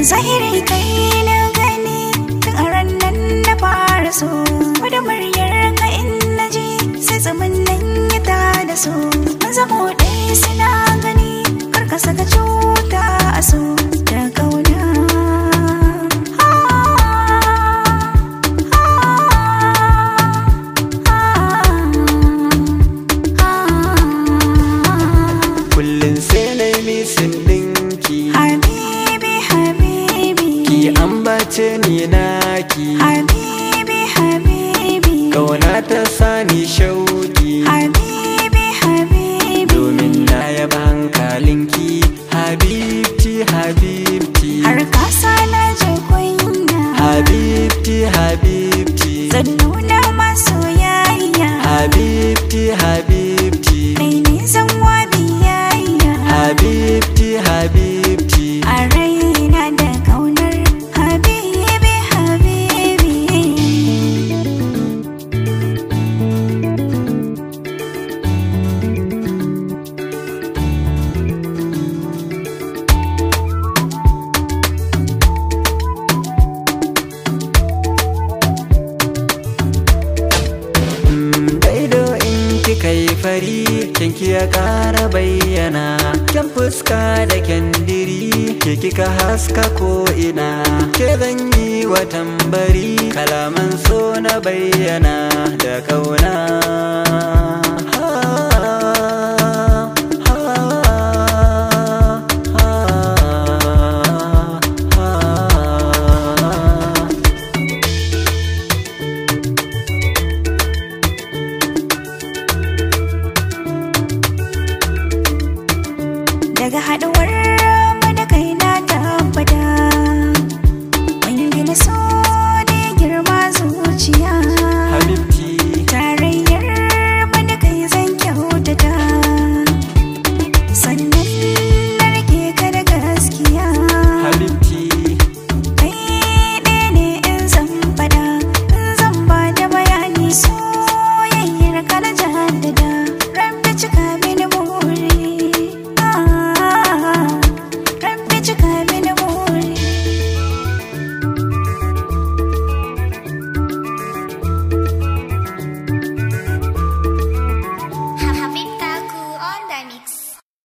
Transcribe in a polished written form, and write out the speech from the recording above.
Zahiri kai na gani tun a ran nan na fara so. Wada muryar ka in naji sai tsumin nan ya tada so. Mun zamo ɗaya suna gani kar ka saka cuta a so da kauna. Kullum sai na yi misin ɗinki. Habibi, habibi. Ki ambace ni naki. Habibi, habibi. Kauna ta sani shauki. Habibi, habibi. Domin na yaba hankalinki. Habibti, habibti. Har ka sa na ji kunya. Habibti, habibti. Zan nuna masoyayya. Habibti, habibti. Kai ne zan wa biyayya. Habibti, habibti. A raina da kaunar habibi, habibi. Daido in kika yi fari, kyanki ya ƙara bayyana. Kyan fuska da kyandiri, ke kika haska ko'ina. Ke zan yi wa tambari, kalaman so na bayyana da ƙauna.